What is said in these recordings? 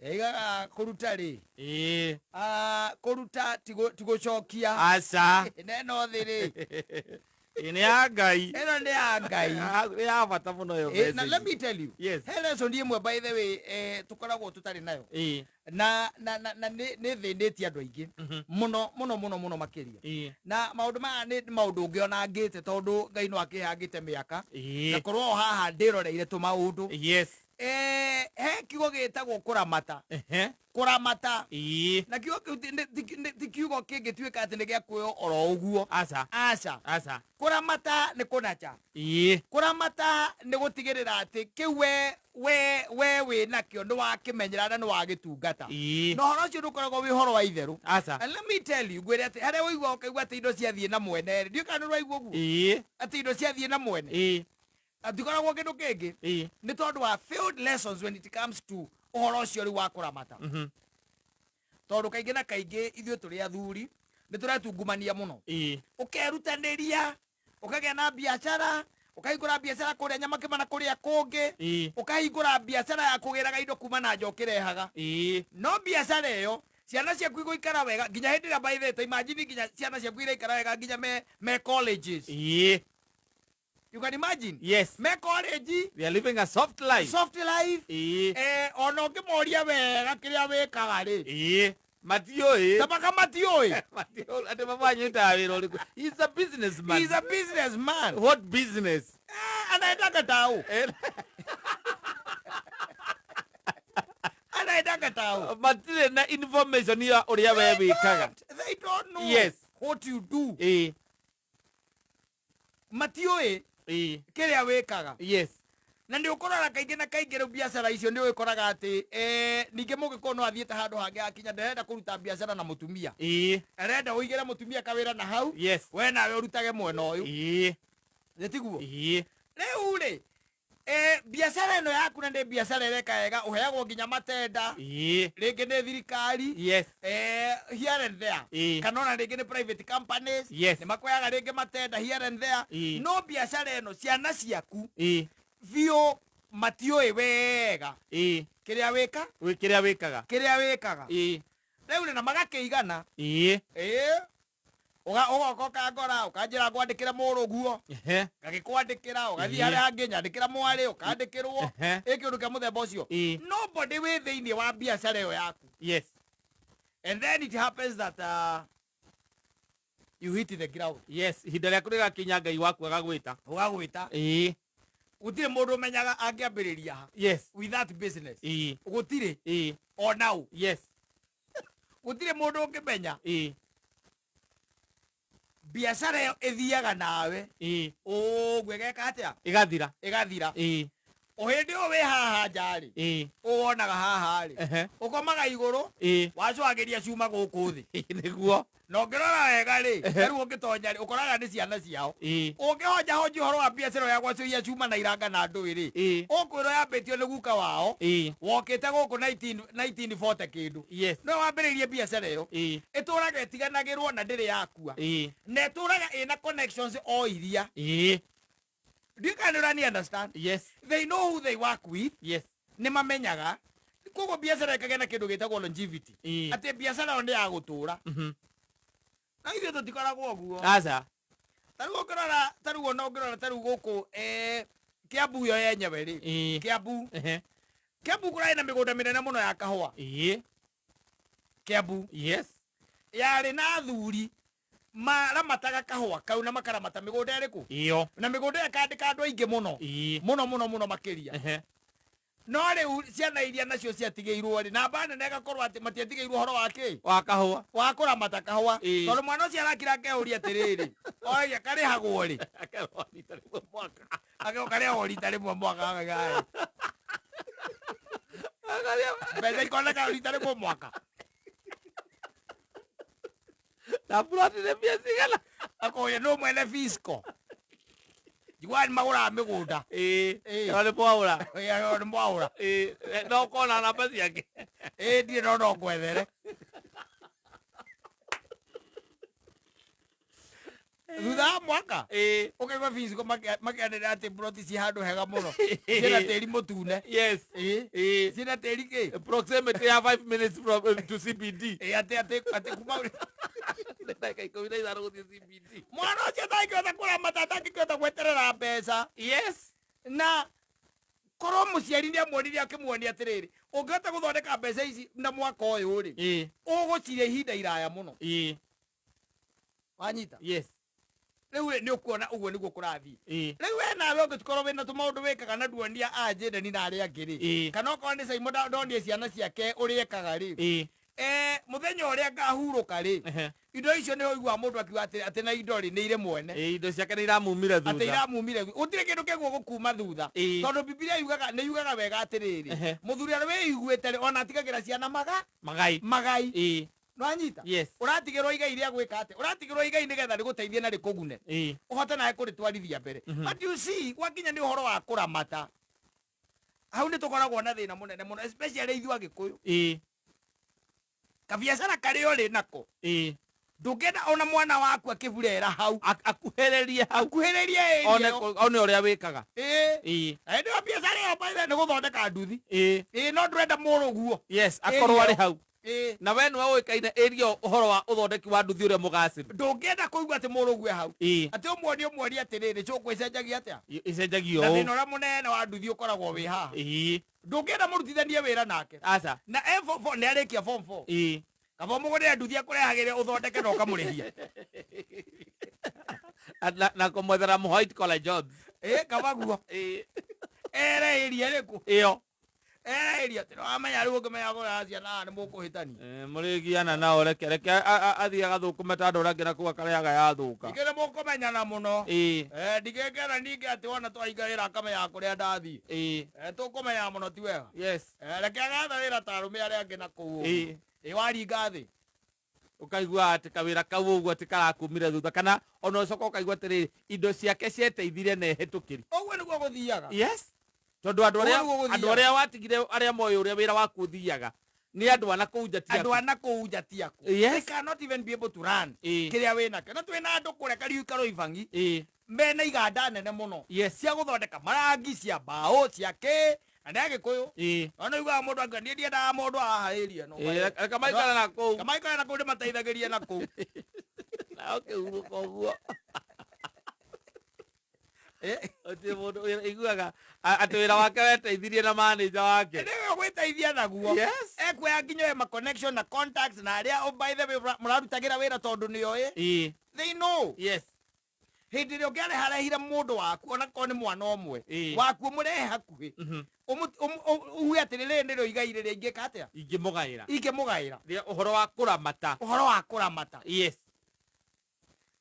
Eigaga kũruta rĩ, Ĩĩ. Kũruta ti gũcokia. Aca. Neno thĩ rĩ. Ĩĩ, nĩ ya Ngai. Ĩno nĩ ya Ngai. Nĩ ya bata mũno ĩyo Na message. let me tell you. Yes. He lesson ĩmwe, by the way, tũkoragwo tũtarĩ nayo. Na nĩ thĩnĩtie andũ aingĩ mũno mũno mũno mũno makĩria. Na maũndũ maya nĩ maũndũ ũngĩona ngĩte, tondũ Ngai no akĩhangĩte mĩaka na korwo o haha ndĩroreire tũmaũndũ. He kiugo gĩtagwo kũramata. Kũramata. Na kiugo kĩu ti kiugo kĩngĩtuĩka atĩ nĩ gĩa kuoywo oro ũguo. Aca. Aca. Aca. Kũramata nĩ kũnacha. Kũramata nĩ gũtigĩrĩra atĩ kĩu we wĩ nakĩo nĩ wakĩmenyera na nĩ wagĩtungata. Na ũhoro ũcio ndũkoragwo wĩ ũhoro wa itherũ. Aca. And let me tell you, ngwĩre atĩ harĩa ũigua ũkaigua atĩ indo ciathiĩ na mwene rĩ, ndiũĩ kana nĩ ũraigua ũguo. Atĩ indo ciathiĩ na mwene. Atikoragwo kĩndũ kĩngĩ. Nĩ tondũ wa failed lessons when it comes to ũhoro ũcio rĩu wa kũramata. Tondũ kaingĩ na kaingĩ ithuĩ tũrĩ athuri nĩ tũretungumania mũno. Ũkerutanĩria, ũkagĩa na biacara, ũkahingũra biacara kũrĩa Nyamakĩma na kũrĩa kũngĩ, ũkahingũra biacara ya kũgĩraga indo kuma na nja ũkĩrehaga. No biacara ĩyo ciana ciaku igũikara wega nginya hĩndĩ ĩrĩa, by the way, ta imagine nginya ciana ciaku iraikara wega nginya me colleges. You can imagine. Yes. Me college. They are living a soft life. Soft life. Ona ũngĩmoria wega kĩrĩa wĩkaga rĩ, Matiũĩ. Tabaka matiũĩ. Matiũĩ. Atĩ baba anyitaga wĩra ũrĩkũ? He's a businessman. He's a businessman. What business? Anaendaga tao. Anaendaga tao. Matirĩ na information ya ũrĩa we wĩkaga. They don't know what you do. Matiũĩ kĩrĩa wĩkaga. Na nĩ ũkoraga kaingĩ na kaingĩ rĩu biacara icio nĩ ũgĩkoraga atĩ ningĩ mũgĩkũyũ no athiĩte handũ hangĩ akinya ndarenda kũruta biacara na mũtumia. Arenda ũigĩre mũtumia kawĩra na hau. We nawe ũrutage mwena ũyũ. Nĩ tiguo? Ĩĩ. Rĩu rĩ, biacara ĩno yaku na nĩ biacara ĩreka wega, ũheagwo nginya matenda. Rĩngĩ nĩ thirikari. Here and there. Kana ona rĩngĩ nĩ private companies. Nĩ makuoyaga rĩngĩ matenda here and there. No biacara ĩno ciana ciaku biũ matiũĩ wega kĩrĩa wĩka. Kĩrĩa wĩkaga. Kĩrĩa wĩkaga. Rĩu rĩ, na magakĩigana. Ũgoka ũkangora ũkanjĩra ngwandĩkĩre mũrũguo. Ngagĩkwandĩkĩra, ũgathiĩ harĩa hangĩ nyandĩkĩra mwarĩ, ũkandĩkĩrwo. Ĩ kĩũndũ kĩa mũthemba ũcio. Nobody wĩ thĩinĩ wa biacara ĩyo yaku. And then it happens that you hit the ground. Yes, ihinda rĩaku rĩgakinya Ngai waku agagwĩta. Ũgagwĩta. Gũtirĩ mũndũ ũmenyaga angĩambĩrĩria ha. With that business. Gũtirĩ. O now. Gũtirĩ mũndũ ũngĩmenya. Biacara ĩyo ĩthiaga nawe. Ũguo ĩgeka atĩa? Ĩgathira. Ĩgathira. O hĩndĩ ĩyo wĩ haha nja rĩ, ũwonaga haha rĩ, ũkomaga igũrũ, wacũhagĩria cuma gũkũ thĩ. Nĩguo. Na ũngĩrora wega rĩ, rĩu ũngĩtonya rĩ, ũkoraga nĩ ciana ciao. Ũngĩhonja honja ũhoro wa biacara ya gwacũhia cuma na iranga na ndũĩ rĩ, ũkwĩrwo yambĩtio nĩ guka wao, wokĩte gũkũ 1940 kĩndũ. No wambĩrĩirie biacara ĩyo. Ĩtũraga ĩtiganagĩrwo na ndĩrĩ yakua. Na ĩtũraga ĩna connections o iria. Do you kind of understand? Yes. They know who they work with. Nĩ mamenyaga. Koguo biacara ĩkagĩa na kĩndũ gĩtagwo longevity. Atĩ biacara ĩyo nĩ ya gũtũra. Na ithuĩ tũtikoragwo ũguo. Aca. Ta rĩu ũngĩrora, ta rĩu ona ũngĩrora ta rĩu gũkũ, Kiambu yo yenyewe rĩ. Kiambu. Kiambu kũrarĩ na mĩgũnda mĩnene mũno ya kahũa. Kiambu. Yarĩ na athuri maramataga kahũa kau na makaramata mĩgũnda ĩrĩkũ? Iyo. Na mĩgũnda ĩyo ĩkandĩka andũ aingĩ mũno. Mũno mũno mũno makĩria. No rĩu ciana iria nacio ciatigĩirwo rĩ, namba nene ĩgakorwo atĩ matiatigĩirwo ũhoro wa kĩ? Wa kahũa. Wa kũramata kahũa. Ĩĩ. Tondũ mwana ũcio arakira akeyũria atĩrĩrĩ, oragia karĩhagwo rĩ? Akarĩhagwo rita rĩmwe mwaka. Akerwo karĩhagwo rita rĩmwe mwaka, akauga, mbeca ikoneka rita rĩmwe mwaka. Na plot nĩ mbia cigana? Akoria nũ mwene Fisco? Njiguaga nĩ magũraga mĩgũnda. Ĩĩ. Ĩyo nĩ mwaũra. Ĩyo nĩ mwaũra. Ĩĩ. No ũkona namba ciake. Ĩĩ, ndirĩ no no ngwethere. Thutha wa mwaka ũkaigua Fisco makĩanĩrĩra atĩ ploti ci handũ hega mũno, ciĩna tĩri mũtune. Yes. Ĩĩ, ciĩna tĩri kĩ? Proximity ya 5 minutes from to CBD. Ĩĩ, atĩ kuma Ndagĩka 15 gũthiĩ CBD. Mwana ũcio atangĩhota kũramata, atangĩhota gweterera mbeca. Yes. Na korwo mũciari nĩ amuonirie, akĩmuonia atĩrĩrĩ, ũngĩhota gũthondeka mbeca ici na mwaka ũyũ rĩ, ũgũciria ihinda iraya mũno. Wanyita? Yes. Rĩu rĩ, nĩ ũkuona ũguo nĩguo kũrathiĩ. Rĩu we nawe ũngĩkorwo wĩna tũmaũndũ wĩkaga na nduonia a Jayden na arĩa angĩ rĩ, kana okorwo nĩ Simon ndonie ciana ciake ũrĩa ekaga rĩ, mũthenya ũrĩa ngahurũka rĩ, indo icio nĩ ũiguaga mũndũ akiuga atĩ na indo rĩ, nĩ irĩ mwene. Indo ciake nĩ iramumire atĩ thutha. Iramumire, gũtirĩ kĩndũ kĩguo gũkuma thutha. Tondũ Bibilia yugaga, nĩ yugaga wega atĩrĩrĩ, mũthuri ũrĩa wĩiguĩte rĩ, ona atigagĩra ciana maga Magai. Magai. Nĩwanyita? Yes. Ũratigĩrwo igai rĩa gwĩka atĩ, ũratigĩrwo igai nĩgetha rĩgũteithie na rĩkũgune, ũhote nawe kũrĩtwarithia mbere. But you see, gwakinya nĩ ũhoro wa kũramata, hau nĩ tũkoragwo na thĩna mũnene mũno, especially ithuĩ Agĩkũyũ. Kabiacara karĩa ũrĩ nako, ndũngĩenda ona mwana waku akĩburera hau. Akuhĩrĩrie hau. Akuhĩrĩrie area One ĩyo. One ũrĩa wĩkaga. Ĩĩ. Na hĩndĩ ĩyo biacara ĩyo, by the way, nĩ gũthondeka nduthi. Ĩĩ, no ndũrenda mũrũguo Yes, akorwo area arĩ ĩyo. Hau. Na we nĩwe ũĩkaine area ũhoro wa ũthondeki wa nduthi ũrĩa mũgacĩru. Ndũngĩenda kũigua atĩ mũrũguo e hau, atĩ ũmuonie atĩrĩrĩ, cũkũ ĩcenjagia atĩa. Ĩcenjagio Na ũũ. Thĩna ũrĩa mũnene wa nduthi ũkoragwo wĩ haha, ndũngĩenda mũrutithanie wĩra nake Aca. Na e form four, nĩ arĩkia form 4, kaba ũmũgũrĩre nduthi akũrehagĩre ũthondeke na ũkamũrĩhia. Na kũmwethera mũ white collar jobs. Ĩĩ, kaba guo. Ere area ĩrĩkũ? Ĩyo. Ere area atĩ wamenya rĩu ũngĩmenya kũrera ciana haha nĩ mũkũhĩtania. Mũrĩgiana nao, reke athiĩ agathũkũme ta andũ arĩa angĩ na kũu akarĩaga yathũka. Ningĩ nĩ mũkũmenyana mũno. Ndingĩkena ningĩ atĩ wona twahinga wĩra akamenyaga kũrĩa ndathiĩ. Tũkũmenyana mũno, ti wega. Yes. Reke agathe wĩra ta arũme arĩa angĩ na kũu ũguo. Ĩĩ, waringa thĩ. Ũkaigua atĩ kawĩra kau ũguo atĩ karakumire thutha, kana ona ũcoka ũkaigua atĩrĩrĩ, indo ciake cieteithirie na ĩhĩtũkĩri. Ũguo nĩguo gũthiaga. Yes, tondũ andũ arĩa Ũguo nĩguo gũthiaga. Andũ arĩa watigire arĩa moĩ ũrĩa wĩra waku ũthiaga nĩ andũ ana kũu nja ti Andũ aku. ana kũu nja ti aku. They cannot even be able to run kĩrĩa wĩnakĩo, na twĩna andũ kũrĩa Kariuki Karũibangi mena iganda nene mũno cia gũthondeka marangi, cia mbaũ, cia kĩ, na nĩ Agĩkũyũ. Ona ugaga mũndũ anga niĩ ndiendaga mũndũ haha area ĩno. Reke maikare na kũu. Reke maikare na kũu, ndĩmateithagĩrie na kũu. Nao kĩhurũka ũguo. Gũtirĩ mũndũ iguaga atĩ wĩra wake weteithirie na manager wake. Nĩwe gwĩteithia naguo. Ekuoya nginya we ma connection na contacts na arĩa, oh, by the way, mũrarutagĩra wĩra tondũ nĩoĩ. They know. Hĩndĩ ĩrĩa ũngĩareharehire mũndũ waku, ona korwo nĩ mwana ũmwe waku, ũmũrehe hakuhĩ, uge atĩrĩ, rĩrĩ nĩrĩo igai rĩrĩa ingĩka atĩa, Ingĩmũgaĩra. Ingĩmũgaĩra. Rĩa ũhoro wa kũramata. Ũhoro wa kũramata.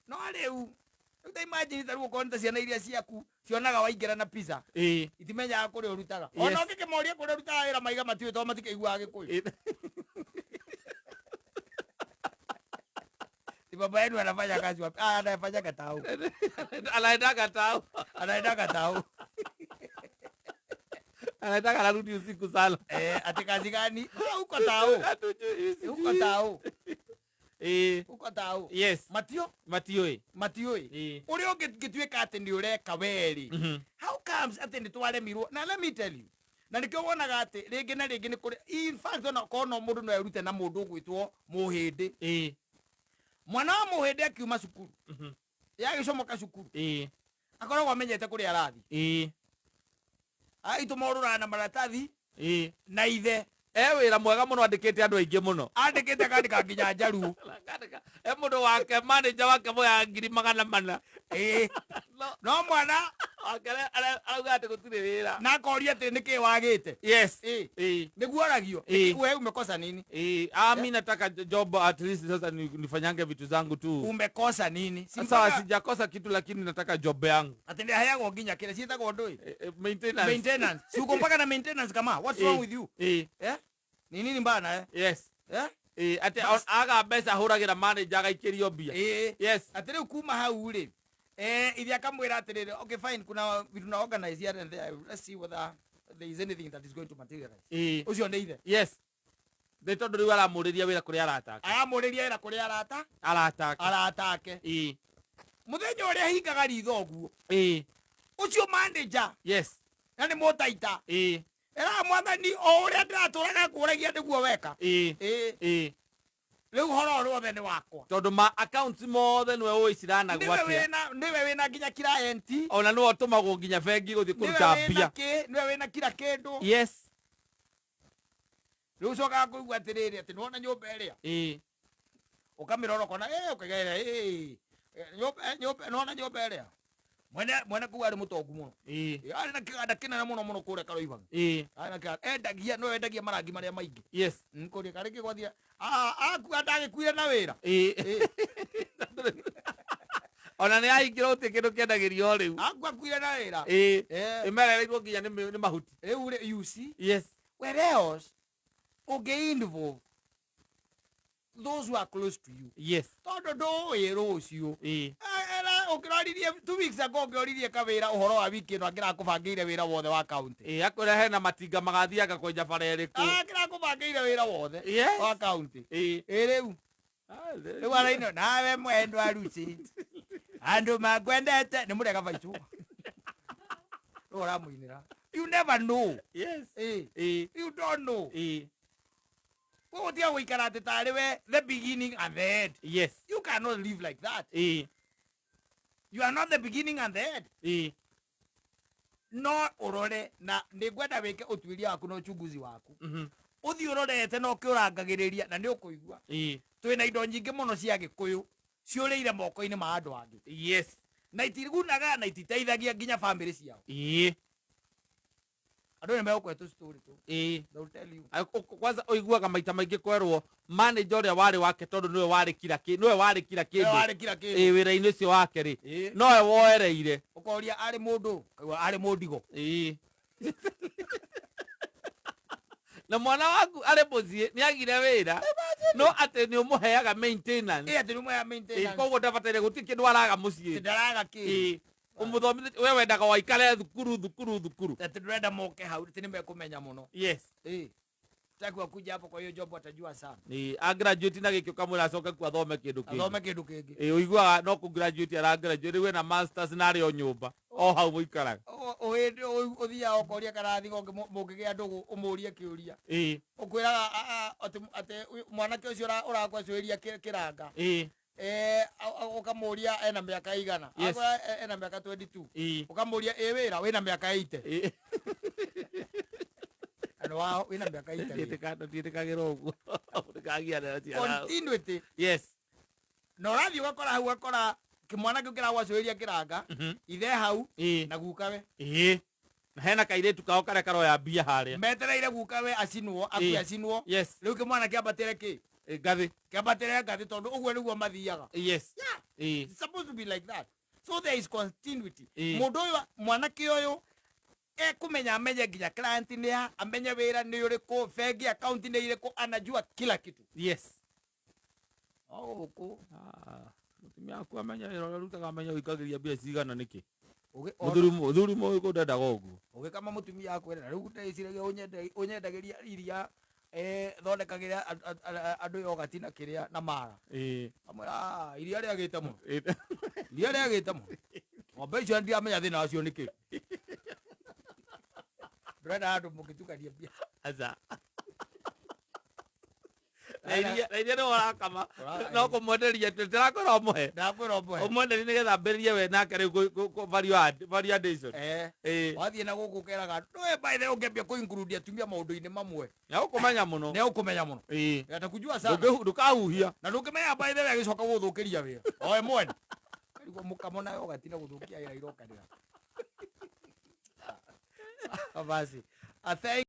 No rĩu ta imagine, ta rĩu okorwo nĩ ta ciana iria ciaku cionaga waingĩra na pizza, itimenyaga kũrĩa ũrutaga. Ona ũngĩkĩmoria kũrĩa ũrutaga wĩra, maiga matiũĩ tondũ matikĩiguaga Gĩkũyũ. Ti baba yenu anafanya kazi wapi? Ah, anafanyaga tao. Anaendaga tao. Anaendaga tao. Anaendaga, anarudi usiku sana. Ati kazi gani? Ah, huko tao. Hatujui, sijui. Huko tao. Huko tao. Matio? Matiũĩ. Matiũĩ. Ũrĩa ũngĩtuĩka atĩ nĩ ũreka werĩ. How comes atĩ nĩ twaremirwo? Na let me tell you. Na nĩkĩo wonaga atĩ rĩngĩ na rĩngĩ nĩ kũrĩ, in fact, ona korwo no mũndũ no erute na mũndũ ũgwĩtwo mũhĩndĩ. Mwana wa mũhĩndĩ akiuma cukuru, yagĩcomoka cukuru, akoragwo amenyete kũrĩa arathiĩ. Agĩtũma ũrũra na maratathi na ithe. E wĩra mwega mũno, andĩkĩte andũ aingĩ mũno. Andĩkĩte, akandĩka nginya njaruo. Akandĩka, e mũndũ wake, manager wake moyaga 400,000. Ĩĩ. No mwana wake arauga atĩ gũtirĩ wĩra. Na akoria atĩ nĩkĩ wagĩte. Nĩguo oragio. We umekosa nini? Ah, mi nataka job at least sasa nifanyange vitu zangu tu. Umekosa nini? Si Sasa sijakosa kitu, lakini nataka job yangu. Atĩ nĩaheagwo nginya kĩrĩa ciĩtagwo ndũĩ. Maintenance. Maintenance. Si uko mpaka na maintenance kama? What's wrong with you? Eh? Ni nini mbaya eh? Yes. Eh? Atĩ aga mbeca ahũragĩra manager agaikĩrio mbia. Yes. Atĩ rĩu kuma hau rĩ, ithe akamwĩra atĩrĩrĩ, okay, fine, kuna vitu na organize here and there, let's see whether there is anything that is going to materialize. Ũcio nĩ ithe. Yes. Nĩ tondũ rĩu aramũrĩria wĩra kũrĩ arata ake. Aramũrĩria wĩra kũrĩ arata Arata ake. Arata ake. Muthenya ũrĩa hingaga ritho ũguo, ũcio manager na nĩ mũtaita, ĩraga Mwathani o ũrĩa ndĩratũraga ngũragia nĩguo weka. Ĩĩ. Rĩu ũhoro ũrĩa wothe nĩ wakwa. Tondũ ma accounts mothe nĩwe ũĩ ciranagwo Nĩwe atĩa. Nĩwe wĩna nginya client. Ona nĩwe ũtũmagwo nginya bengi gũthiĩ Nĩwe kũruta wĩna mbia. Kĩ nĩwe wĩna kila kĩndũ. Rĩu ũcokaga kũigua atĩrĩrĩ, atĩ nĩwona nyũmba ĩrĩa, ũkamĩrora ũkona ĩ, ũkaigera ĩ, nyũmba, nĩwona nyũmba ĩrĩa mwene kũu arĩ mũtongu mũno. Ĩ, arĩ na kĩganda kĩnene mũno mũno kũrĩa Karoibangi. Arĩ na kĩganda endagia, nĩwe wendagia marangi marĩa maingĩ. Kũrĩa karĩ kĩgwathia akua ndagĩkuire na wĩra. Ĩ. Ona nĩ ahingĩrwo gũtirĩ kĩndũ kĩendagĩrio rĩu. Akua akuire na wĩra. Ĩmerereirwo nginya nĩ mahuti. Rĩu rĩ, you see, whereas ũngĩ involve those who are close to you, tondũ ndũĩ rũciũ. Era ũngĩroririe 2 weeks ago, ũngĩoririe kawĩra ũhoro wa wiki ĩno, angĩrakũbangĩire wĩra wothe wa county. Akwĩra hena matinga magathianga kwenja bara ĩrĩkũ. Angĩrakũbangĩire wĩra wothe wa county. Ĩ rĩu rĩu araino nawe mwendwa Lucy, andũ makwendete nĩ mũrega baicũ rĩu ũramũinĩra. You never know. Ĩ, you don't know. Koguo tiga gũikara atĩ tarĩ we the beginning and the end. You cannot live like that. You are not the beginning and the end. No ũrore na nĩ ngwenda wĩke ũtuĩria waku na uchunguzi waku, ũthiĩ ũrorete na ũkĩũrangagĩrĩria na nĩ ũkũigua twĩna indo nyingĩ mũno cia Gĩkũyũ ciũrĩire moko-inĩ ma andũ angĩ na itigunaga na ititeithagia nginya bamĩrĩ ciao. Andũ nĩ megũkũhe tũ story tũ. They will tell you. Kwanza ũiguaga maita maingĩ kwerwo manager ũrĩa warĩ wake, tondũ nĩwe warĩ kila nĩwe warĩ kila Nĩwe kĩndũ warĩ kila kĩndũ. Wĩra-inĩ ũcio wake rĩ, nowe woereire. Ũkoria arĩ mũndũ, ũkaigua arĩ mũndigo. Na mwana waku arĩ mũciĩ nĩ agire wĩra, no atĩ nĩ ũmũheaga maintenance. Ĩ, atĩ nĩ ũmũheaga maintenance. Koguo ndabataire, gũtirĩ kĩndũ araga mũciĩ. Ndaraga kĩndũ. Ũmũthomithĩtie we wendaga waikare thukuru, thukuru, thukuru. Atĩ ndũrenda moke hau, atĩ nĩ mekũmenya mũno. Sitaki wakuja hapo kwa hiyo job, watajua sana. A graduate na gĩkĩ, ũkamwĩra acoke kuo athome kĩndũ kĩngĩ. Athome kĩndũ kĩngĩ. Ũiguaga no kũ graduate ara graduate rĩu ena masters na arĩ o nyũmba o hau mũikaraga. Hĩndĩ ũthiaga ũkoria karathi mũngĩgĩa ndũgũ, ũmũrie kĩũria, ũkwĩraga atĩ mwanake ũcio ũrakwacũĩria kĩranga, ũkamũria ena mĩaka igana. Akwĩra ena mĩaka 22. Ũkamũria ĩ wĩra wĩna mĩaka 80. Na wao wĩna mĩaka 80 wĩra. Ndiĩtĩkagĩra ũguo ndĩkagia na ciana. Continuity. Na ũrathiĩ ũgakora hau, ũgakora kĩmwana kĩu kĩragwacũĩria kĩranga, ithe hau na gukawe. Na hena kairĩtu kao karĩa karoya mbia harĩa. Metereire gukawe acinwo, akue, acinwo. Rĩu kĩmwana kĩambatĩre kĩ? Ngathĩ. Kĩambatĩre ngathĩ, tondũ ũguo nĩguo mathiaga. Yeah. It's supposed to be like that, so there is continuity. Mũndũ ũyũ, mwanake ũyũ ekumenya, amenye nginya client nĩ a, amenye wĩra nĩ ũrĩkũ, bengi account nĩ irĩkũ, anajua kila kitu. No gũkũ Ah, mũtumia waku amenya wĩra ũrĩa ũrutaga, amenya ũikagĩria mbia cigana nĩkĩ? Mũthuri mũĩ kũ ndendaga ũguo. Ũgĩkama mũtumia akwĩra, rĩu ndĩciragia ũnyendagĩria iria, thondekagĩra andũ yogati na kĩrĩa na mara. Amwĩra, "Ah, iria rĩagĩte mũno, iria rĩagĩte mũno, ng'ombe icio ndiramenya thĩna wacio nĩkĩ." Ndũrenda andũ mũngĩtukania mbia. Aca. Na iria nĩwe ũrakama, no kũmwenderia, ndĩrakwĩra ũmũhe. Ndakwĩra ũmũhe. Ũmwenderie nĩgetha ambĩrĩrie we nake rĩu value addition. Wathiĩ na gũkũ ũkeraga ndũĩ, by the way, ũngĩambia kũ include atumia maũndũ-inĩ mamwe, Nĩegũkũmenya mũno. Nĩegũkũmenya mũno. Atakujua sana. Ndũkahuhia. Na ndũngĩmenya, by the way, agĩcoka gũgũthũkĩria wĩra oe mwene karigwo mũkamo nayo ũgatinda gũthũkia wĩra irokanĩra. Basi, thank